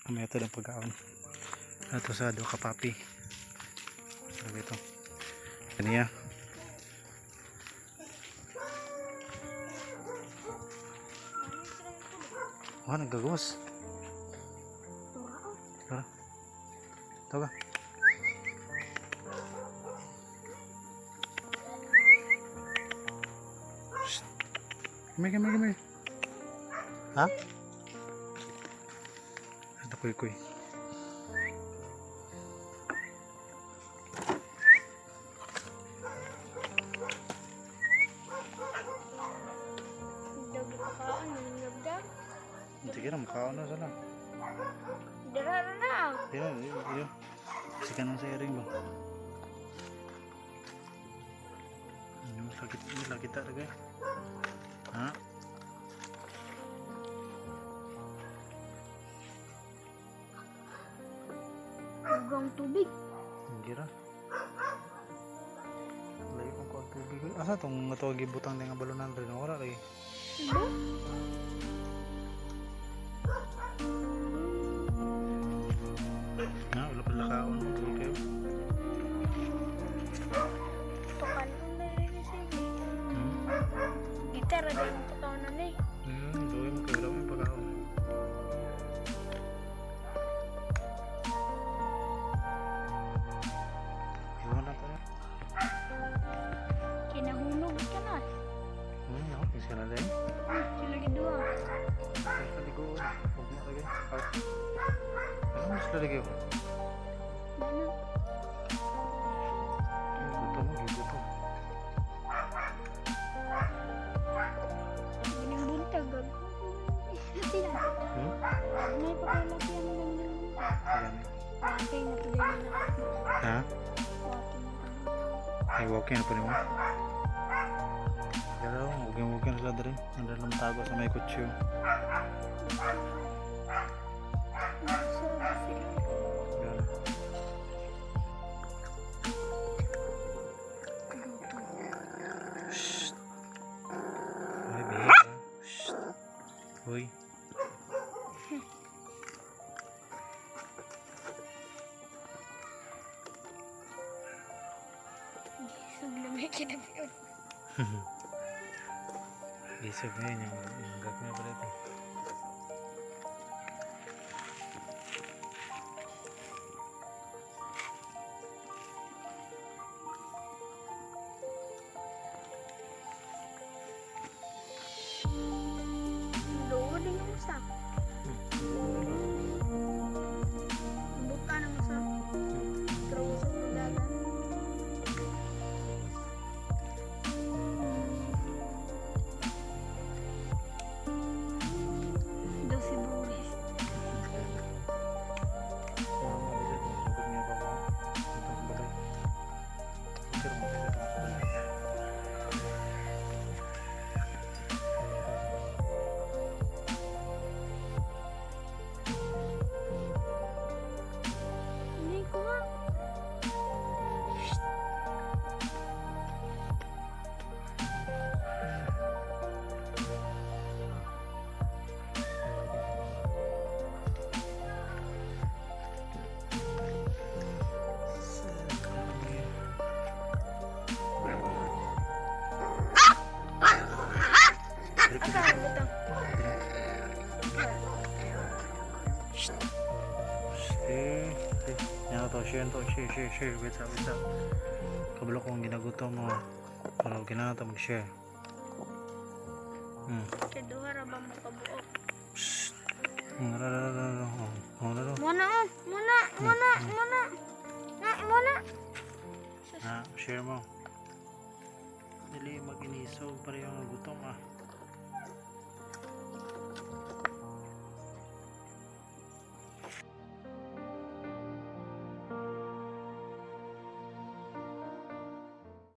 Ang method ng pagkaon. Ato sa do kapapi. Sabi ito. Kaniya. Wah, nagagawas. Tara. Tawa. Shh. Come here, come here, come here. Ha? Ito, kuy, kuy. Daw gipakaon nagda. Sige na, makaon na sila. Dara na. Pero, yun. Sige na sa ering ba? Ano, sakit, lagi tak lagi. Ha? Ugang tubig. Hindi ra. Layo ang kuang tubig. Asa tong nga tawag gibutang nga balunan rin wala lagi. Diba? Na, wala pa lakaon tubig kayo. Tukan na rin siya. Gitara din pakaon na ni. Doon mo kayo lang pagkaon. Iwan na tayo. Kinahulog ka na. Ako, kasi na din. Sila gidua. Ay, kaligo. Huwag mo lagi. Ano mas lalagay ko? Ano? Gutom mo, gutom. Gining buntag gag. Sila. May pagkalaki ang ng Ayan. Walking na tuloy na. Ha? Walking na. Ay, walking na pa rin mo. Pero, walking-walking na sila diri. Andun lang tago sa may kutsi. Nasa sila. Ayan. Shh. Ay, behave ha. Shh. Uy. Gisog na may kinabiyon. Isip ngayon yung gagawin pala ito. Doon din yung usa. Buta ng usa. Pero usok na dagan. Daw si Boris. Hindi ko nga. Asa ang butang? Yan to, share to, share, share, share. Wait up, wait up. Kabalo kong ginagutom mo. Pero ginana to mag-share. Kay duha ra ba mo kabuok? Shh. Ra, ra, ra, ra. Oh, ra, ra. Muna oh, muna, muna, muna. Na, muna. Na, share mo. Dili mag-inisog para yung gutom ah.